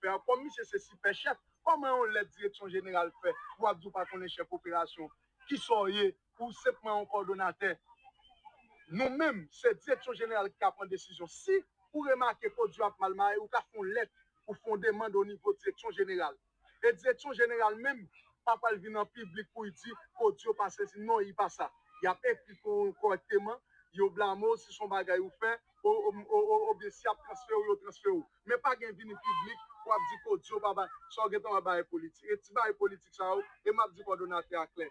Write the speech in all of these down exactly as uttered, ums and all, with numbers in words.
Fè a, kòm misye se sipè chèf, kòman yon lèt direksyon jeneral fè pou w ap di w pa konnen chèf operasyon? Kisa w ye? Ou senpman yon kòdonatè. Nou menm, se direksyon jeneral ki ka pran desizyon. Si ou remake Kodyo ap mal maye, ou ka fè yon lèt, ou fè yon demann onivo direksyon jeneral. E direksyon jeneral menm pa pral vin an piblik pou l di Kodyo pa sezi. Non, li pa sa. Y ap ekri kò- kòrèkteman, yo blame w si se yon bagay ou fè, o- o- o- o- oubyen si y ap transfere w, yo transfere w. Men pa gen vini piblik pou ap di Kodyo pa bay, sa w gentan wè bagay politik. E ti bagay politik sa yo, e m ap di kòdonatè a klè.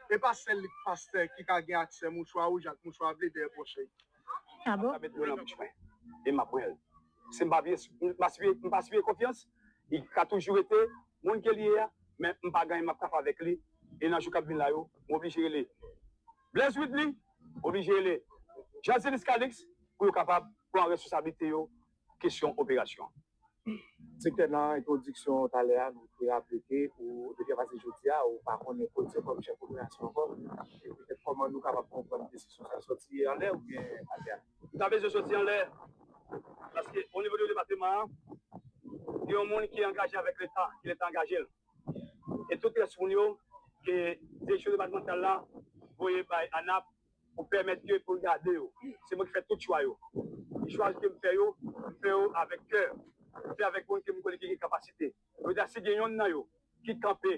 E pa sèl li pastè ki ka gen aksè mouchwa wouj ak mouchwa ble dèyè pòch li. Ah bon? Sa met dlo nan bouch mwen. E m ap bwè l. Si m pa vye, m pa siye, m pa siye konfyans, li ka toujou rete moun ke li ye a, men m pa gen anyen m ap ka fè avèk li. E nan jou k ap vin la yo, m oblije rele Blaise Widly, m oblije rele Jean Zelis Calixte pou yo kapab pran responsablite yo kesyon operasyon an. Sektè nan entwodiksyon talè a, nou te raple ke ou depi a pase jodi a, ou pa konnen Kodyo kòm chèf operasyon ankò. E petèt kòman nou kapab konprann desizyon sa soti anlè oubyen atè a? Li ta bezwen soti anlè. Paske o nivo de depatman an, gen yon moun ki angaje avèk Leta, ki Leta angaje l. E tout rès moun yo, ke direksyon depatmantal la voye bay ANAP pou pèmèt ke pou l gade yo. Se mwen ki fè tout chwa yo. E chwa ke m fè yo, m fè yo avèk kè. M fè avèk moun ke m konnen ki gen kapasite. Jodi a, si gen yonn nan yo ki kanpe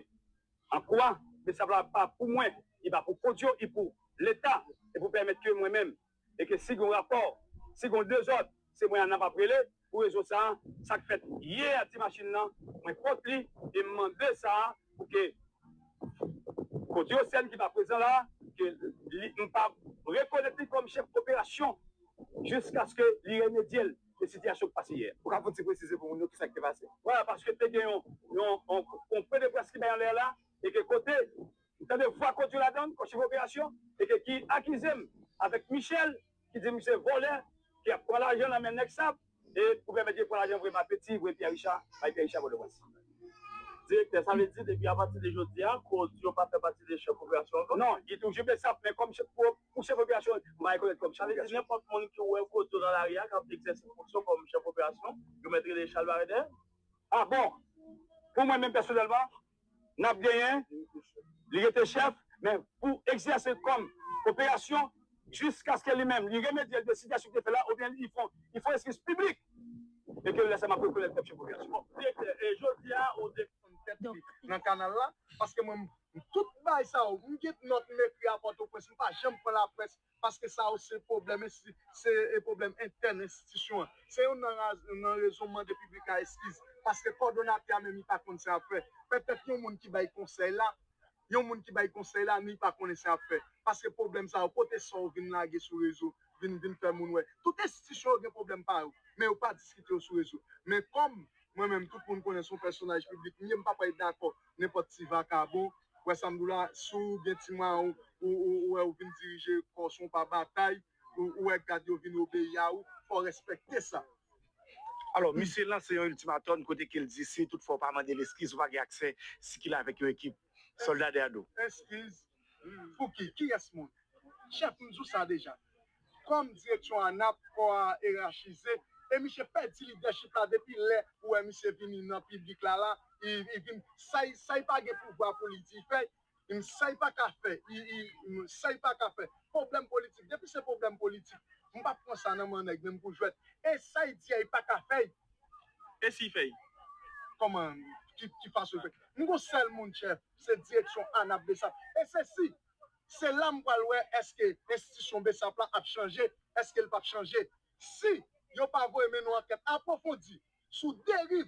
an kwa, men sa pa pou mwen, li pa pou Kodyo, li pou Leta, e pou pèmèt ke mwen menm, e ke si gen rapò, si gen dezòd, se mwen ANAP ap rele, pou rezon sa, sa k fèt yè a ti machin nan, mwen kont li, e m mande sa pou ke Kodyo Sèn ki pa prezan la, ke li, m pa rekonèt li kòm chèf operasyon jiskaske li remedye l de sitiyasyon k pase yè. Ou ka fè yon ti presize pou moun yo kisa ki te pase? Vwala, paske te gen yon, yon, yon, yon pwen de près ki bay anlè la, e ke kote, m tande vwa Kodyo ladan l, kòm chèf operasyon, e ke ki akize m avèk Michel, ki di m se vòlè, ki ap pran lajan nan men nèg sa, e pou pèmèt yo pran lajan voye ba Peti, voye Pierre Richard, bay Pierre Richard Pòtoprens. Direktè, sa vle di depi apati de jodi a, Kodyo pa fè pati de chèf operasyon ankò? Non, li toujou B S A P, men kòm chèf, pou, pou chèf operasyon, m pa rekonèt kòm chèf Sa vle di operasyon. Nenpòt moun ki wè Kodyo nan lari a k ap egzèse fonksyon kòm chèf operasyon, yo mèt rele chal bare dèyè? Ah bon, pou mwen menm pèsonèlman, n ap genyen, li rete chèf, men pou egzèse kòm operasyon, jiskaske li menm, li remedye l de sitiyasyon ki te fè la, oubyen li fè, li fè eskiz piblik, e ke lè sa m ap rekonèt kòm chèf operasyon. Bon, direktè, e jodi a, ou te Tèt li nan kanal la, paske mwen, tout bagay sa yo, m gen nòt m ekri a Pòtoprens, m pa janm pran laprès, paske sa yo se pwoblèm, se e pwoblèm entèn enstitisyon an. Se youn nan, raz- nan rezon m mande piblik la eskiz, paske kòdonatè a menm li pa konn sa ap fè. Petèt yon moun ki bay konsèy la, yon moun ki bay konsèy la, li pa konnen sa ap fè. Paske pwoblèm sa yo, kote sa yo vin lage sou rezo, vin, vin fè moun wè. Tout enstitisyon yo gen pwoblèm pa yo, men yo pa diskite yo sou rezo. Men kòm mwen menm, tout moun konnen se yon pèsonaj piblik m ye, m pa pral dakò nenpòt ti vakabon. Wè sa m di w la, si w gen ti mwayen ou, ou, ou, ou wè ou vin dirije kò w, si w pa batay, ou, ou wè gad yo vin obeyi a ou, fò w respekte sa. Alò, misye lanse yon iltimatòm kote ke l di si tout fwa w pa mande l eskiz, ou pa gen aksè sikile avèk yon ekip sòlda dèyè do. Eskiz? Pou ki? Kiyès moun? Chèf, m di w sa deja. Kòm direksyon ANAP, kò a erachize, e misye pèdi lidèchip la depi lè ou wè misye vini nan piblik la la, li, li vin, sa, sa li pa gen pouvwa pou li di, li fè, m, sa li pa ka fè, li, li, m, sa li pa ka fè. Pwoblèm politik, depi se pwoblèm politik, m p ap pran sa nan men nèg menm pou jwèt. E sa li di a, li pa ka fè. E si fè? Kòman? Ki, ki fason l fè? M gon sèl moun, chèf, se direksyon ANAP, BSAP. E se si, se la m pral wè èske enstitisyon BSAP la ap chanje, èske l p ap chanje. Si yo pa voye mennen yon ankèt apwofondi sou deriv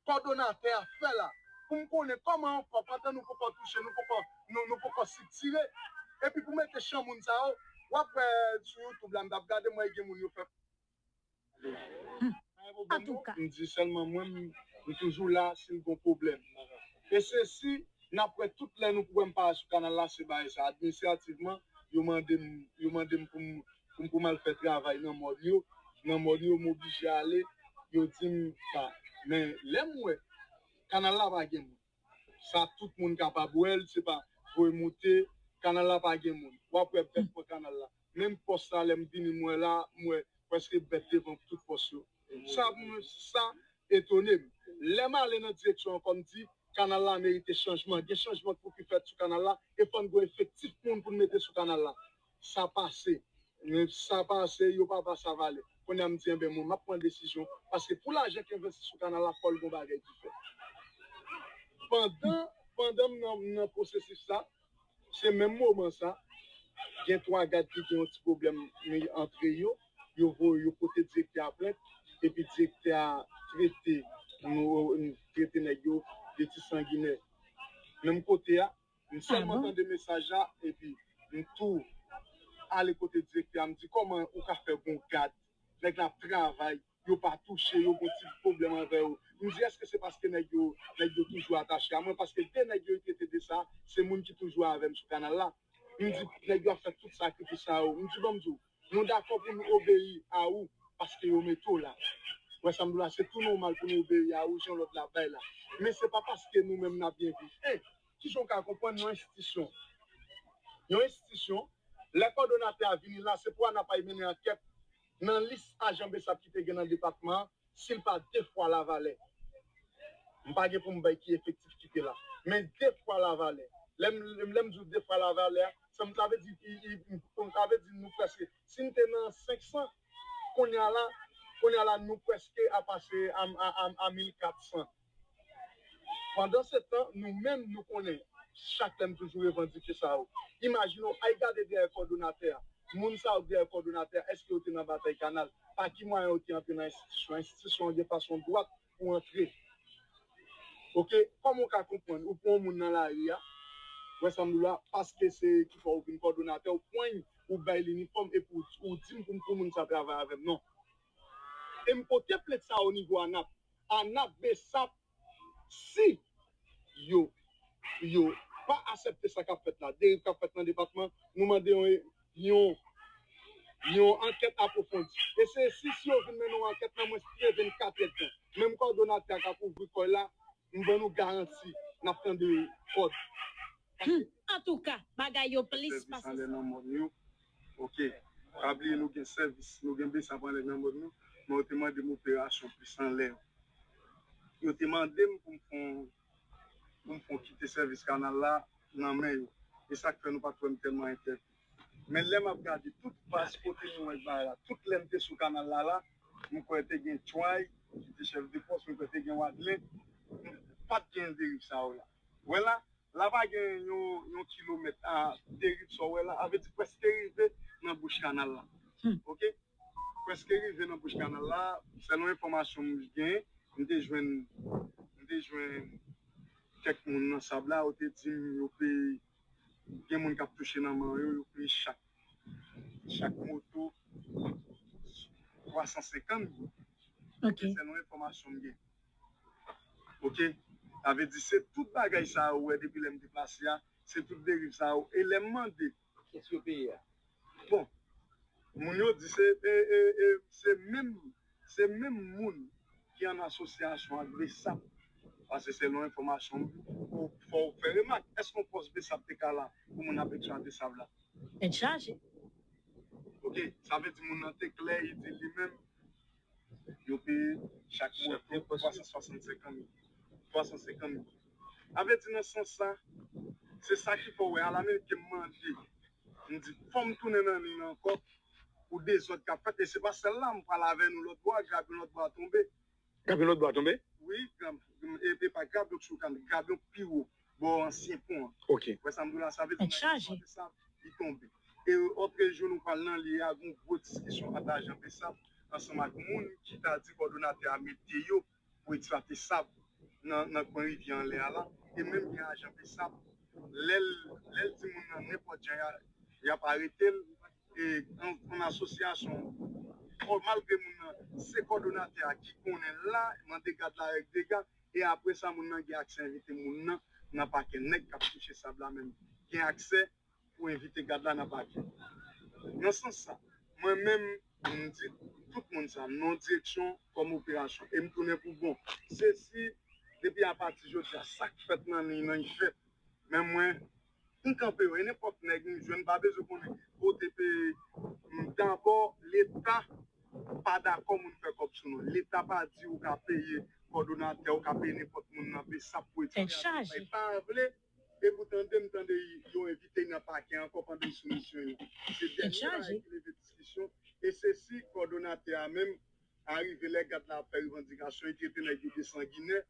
kòdonatè a fè la, pou m konnen kòman ankò, pandan nou poko touche, nou poko, nou, nou poko siktire, epi pou mete chan moun sa yo, w ap wè sou YouTube la, m t ap gade, m wè gen moun yo fè. Antouka. M di sèlman mwen, m, m toujou la si l gon pwoblèm. E se si n ap wè tout lè nou pou wè m pa sou kanal la, se bagay sa. Administrativman, yo mande m, yo mande m pou m, pou m, pou m al fè travay nan mòn yo. Nan mòn yo, m oblije ale, yo di m pa. Men lè m wè kanal la pa gen moun. Sa tout moun kapab wè l, se pa voye moute, kanal la pa gen moun. W ap wè bèt pran kanal la. Menm pòs la, lè m vini, m wè la, m wè prèske bèt devan tout pòs yo. Sa, m, sa, etone m. Lè m ale nan direksyon an, kòm di, kanal la merite chanjman. Gen chanjman k pou ki fèt sou kanal la, e fò n gen efektif moun pou n mete sou kanal la. Sa pase. Men sa pase, yo pa ba sa valè. Kounye a m di, enben, mwen, m ap pran desizyon. Paske pou lajan ki envesti sou kanal la, fò l gen bagay ki fèt. Pandan, pandan m nan, m nan pwosesis sa, se menm moman sa, gen twa gad ki gen yon ti pwoblèm antre yo, yo voye, yo pote direktè a plent, epi direktè a trete nou, trete nèg yo de ti sanginè. Menm kote a, m sèlman tande mesaj la, epi m tou ale kote direktè a, m di, kòman ou ka fè gon gad, nèg la ap travay, yo pa touche, yo gon ti pwoblèm avè yo. M di, èske se paske nèg yo, nèg yo toujou atache a mwen? Paske de nèg yo trete de sa, se moun ki toujou avè m sou kanal la. M di, nèg yo ap fè tout sakrifis sa yo. M di, ban m di w, nou dakò pou nou obeyi a ou, paske yo mete w la. Wè sa m di w la, se tou nòmal pou nou obeyi a ou, jan lòd la bay la. Men se pa paske nou menm n ap byen viv. E, kijan w ka konprann yon enstitisyon? Yon enstitisyon, lè kòdonatè a vini la, se pou ANAP al mennen ankèt nan lis ajan BSAP ki te gen nan depatman an, si l pa de fwa lavalè. M pa gen pou m bay ki efektif ki te la. Men de fwa lavalè. Lè m, lè m di w de fwa lavalè a, sa m, sa vle di, i, i, sa vle di nou prèske, si n te nan senk san, kounye a la, kounye a la, nou prèske a pase a, a, a, a mil kat san. Pandan se tan, nou menm, nou konnen, chak lè m toujou revandike sa yo. Imajine w, al gade dèyè kòdonatè a. Moun sa yo k dèyè kòdonatè a, èske yo te nan batay kanal? Pa ki mwayen yo te antre nan enstitisyon an? Enstitisyon an gen fason dwat pou antre. Oke, kòman w ka konprann? Ou pran yon moun nan lari a, wè sa m di w la, paske se ki fè w vin kòdonatè, ou pran l, ou bay l inifòm, epi ou, ou di m pou m pou moun sa travay avè m, non. E m pote plent sa o nivo ANAP. ANAP, BSAP, si yo, yo pa aksepte sa k ap fèt la, deriv k ap fèt nan depatman, nou mande yon, yon, yon ankèt apwofondi. E se si, si yo vin mennen yon ankèt nan mwens ke vennkat èdtan. Menm kòdonatè a k ap ouvri kò l la, m ban nou garanti, n ap tande kòd. Hmm, antouka, bagay yo plis pase sa. Sèvis anlè nan mòn yo. Oke. Pa bliye nou gen sèvis, nou gen BSAP anlè nan mòn nou, men yo te mande m operasyon plis anlè yo. Yo te mande m pou m fè yon, pou m fè yon kite sèvis kanal la nan men yo. E sa k fè nou pa t wè m tèlman entèvni. Men lè m ap gade tout baz kote nou wè bagay la, tout lè m te sou kanal la la, m kwè te gen Tchway ki te chèf de pòs, m kwè te gen Wadlen, pa t gen deriv sa yo la. Wè la, la pa gen yon, yon kilomèt a deriv sa w wè la, sa vle di prèske rive nan bouch kanal la. Hmm. Oke? Prèske rive nan bouch kanal la, sèlon enfòmasyon m gen, m te jwenn, m te jwenn kèk moun nan sab la, yo te di m yo peye, gen moun k ap touche nan men yo, yo peye chak, chak moto twa san senkant goud. Ok. Se sèlon enfòmasyon m gen. Oke? Sa vle di se tout bagay sa yo wè depi lè m deplase a, se tout deriv sa yo. E lè m mande, kiyès yo peye a? Bon, moun yo di se, e, e, e, se menm, se menm moun ki an asosyasyon ak BSAP. Paske sèlon enfòmasyon m, ou, fò w fè remak. Èske yon pòs BSAP te ka la pou moun ap eksplwate sab la? Tèt chaje. Oke, sa vle di moun nan te klè, li di li menm, yo peye chak moto twa san swasannsenk goud. Twa san senkant goud. Sa vle di nan sans sa, se sa ki fè w wè, alamen ke m mande, m di, fò m tounen nan liy nan ankò, pou dezòd k ap fèt, e se pa sèl la, m pral avè nou lòt bò a, grab yon lòt bò a tonbe. Grab yon lòt bò a tonbe? Wi, grab, e, e pa grab yon ti kanal, grab yon pi wo, bò ansyen pon an. Ok. Wè sa m di w la, sa vle di nan istwa de sa, li tonbe. E òtrejou nou pral nan liy a, gon gwo diskisyon ant ajan BSAP ansanm ak moun ki ta di kòdonatè a mete yo pou eksplwate sab nan, nan kwen rivyè anlè a la. E menm gen ajan BSAP, lè l, lè l di moun nan nenpòt jan, y a, y ap arete l, e, an, an asosyasyon, kò-, malgre moun nan se kòdonatè a ki konnen l la, mande gad la règ dega, e apre sa, moun nan gen aksè envite moun nan nan pakè. Nèg k ap touche sab la menm gen aksè pou envite gad la nan pakè. Nan sans sa, mwen menm, m di tout moun sa, non direksyon kòm operasyon, e m tounen pou bon. Se si, depi apati jodi a, sa k fèt nan liy nan, li fèt. Men mwen, m kanpe yo, e nenpòt nèg m jwenn, pa bezwen konnen kote peye. M, dabò, Leta pa dakò moun fè kòb sou nou. Leta pa di ou ka peye kòdonatè, ou ka peye nenpòt moun nan Besap pou Etidya Bay pa vle. Epi w tande, m tande yo envite l nan pakè ankò pandan l sou misyon yo. Se dènye bagay ki leve diskisyon. E se si kòdonatè a menm arive lè gad la ap fè revandikasyon, li trete nèg yo de sanginè.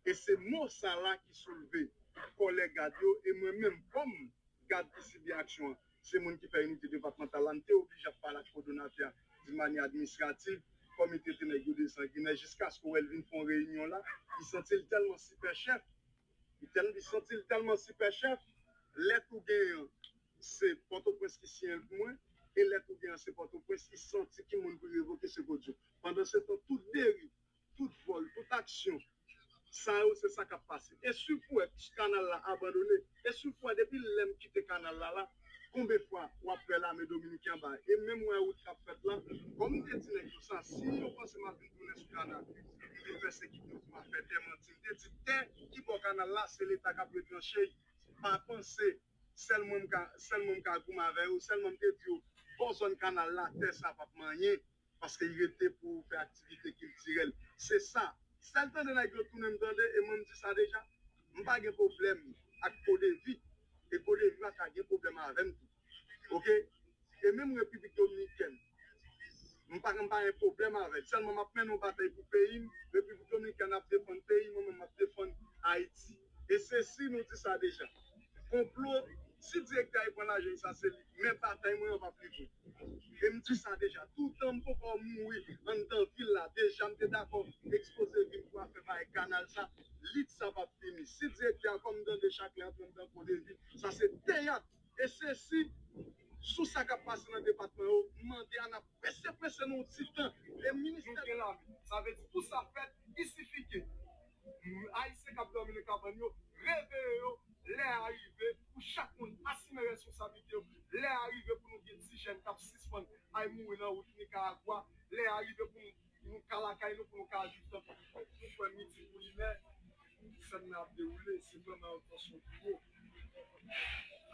E se mo sa la ki soulve kòlè gad yo. E mwen menm, kòm gad ki sibi aksyon an, se moun ki fè inite depatmantal la, m te oblije ap pale ak kòdonatè a di manyè administrativ, kòm li trete nèg yo de sanginè, jiskaske w wè l vin fè yon reyinyon la, li santi l tèlman sipè chèf, li tèl, li santi l tèlman sipè chèf, lèt ou genyen an, se Pòtoprens ki siyen l pou mwen, e lèt ou genyen an, se Pòtoprens ki santi ki moun pou revoke, se Godio. Pandansetan, tout deriv, tout vòl, tout aksyon, sa yo, se sa k ap pase. E si w wè kanal la abandone, e si w wè depi lè m kite kanal la la, konbyen fwa w ap wè lame dominiken anba? E menm wè wout k ap fèt la, kòm m te di nèg yo sa, si yo panse m ap vin tounen sou kanal, m vin pèsekite pou m ap fè tè manti. M te di tè ki bò kanal la, se Leta k ap retranche l. Pa panse, sèl mwen m ka, sèl mwen m ka goumen avè yo, sèlman m te di yo, bò zòn kanal la, tè sa p ap manyen. Paske l rete pou fè aktivite kiltirèl. Se sa. Sèl tande nèg yo tounen m tande, e mwen m di sa deja. M pa gen pwoblèm ak Kodevi. E Kodevi pa ka gen pwoblèm avè m tou. Oke? E menm Repiblik Dominikèn, m pa, m pa gen pwoblèm avè l. Sèlman m ap mennen yon batay pou peyi m. Repiblik Dominikèn ap defann peyi, mwen menm m ap defann Ayiti. E se si nou di sa deja. Konplo, si direktè a pran lajan, sa se li. Men batay mwen an p ap livre. E m di sa deja. Toutan m poko mouri anndan vil la, deja m te dakò ekspoze vi m pou afè bagay kanal sa. Lit sa p ap fini. Si direktè a, kòm m tande chak lè antre anndan Kodevi, sa se teyat. E se si, sou sa k ap pase nan depatman yo, m mande a n ap prese, prese nan yon ti tan. E ministè. Nou gen lame. Sa vle di tou sa fèt, isifike. Ayisyen k ap dòmi nan kabann yo, reveye yo, lè a rive pou chak moun asime responsablite yo, lè a rive pou nou gen ti jèn k ap sispann al mouri nan wout Nikaragwa, lè a rive pou nou, nou ka lakay nou, pou nou ka viv tankou nou kwè midi pou inè, sèn nan ap dewoule, se vrèman yon tansyon ki wo.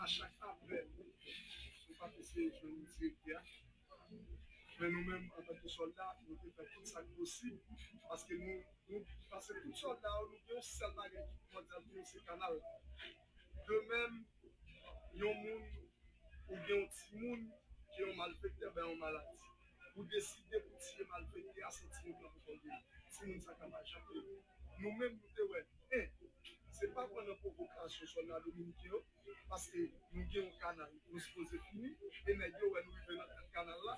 A chak apèl, nou p ap eseye jwenn direktè a. Men nou menm, antanke sòlda, nou te fè tout sa k posib, paske nou, nou, paske tout sòlda yo, nou gen yon sèl bagay ki primòdyal pou nou, se kanal. De menm, yon moun, ou gen yon timoun ki yon malfektè, bay yon maladi. Ou deside pou tiye malfektè a san timoun nan pou tonbe. Timoun sa ka pa janm leve. Nou menm, nou te wè, en, se pa pandan pwovokasyon sòlda dominiken yo, paske nou gen yon kanal, nou sipoze fini, e nèg yo wè nou rive nan tèt kanal la,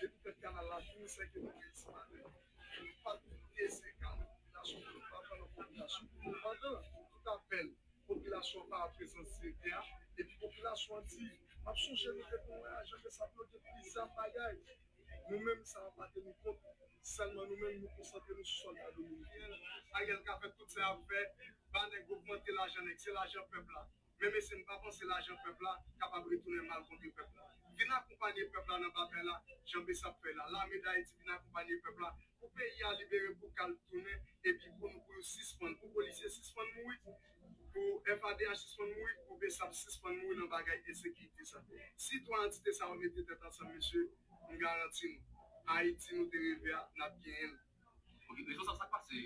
depi tèt kanal la fini, sèke nou reyisi maten. Nou pa t ese kanal popilasyon, nou pa pandan popilasyon. Pandan tout apèl, popilasyon an pa ap prezans direktè a, epi popilasyon an di, m ap sonje nou te konn wè ajan de sab yo gen plis zam bagay. Nou menm sa a pa te nou kont, sèlman nou menm nou konsantre nou sou sòlda dominiken. Ariel ka fè tout sa y ap fè, ba nèg ogmante lajan nèg, se lajan pèp la. Men mesye, m pa panse lajan pèp la kapab retounen mal kont pèp la. Vin akonpanye pèp la nan batay la, jan Besap fè la. Lame Dayiti vin akonpanye pèp la pou peyi a libere, pou kal tounen, epi pou nou, pou yo sispann, pou polisye sispann mouri, pou F A D H sispann mouri, pou Besap sispann mouri nan bagay ensekirite sa. Si twa antite sa yo mete tèt ansanm, mesye, m garanti nou, Ayiti nou te reve a, n ap genyen l. Ok, rezon sa, sa k pase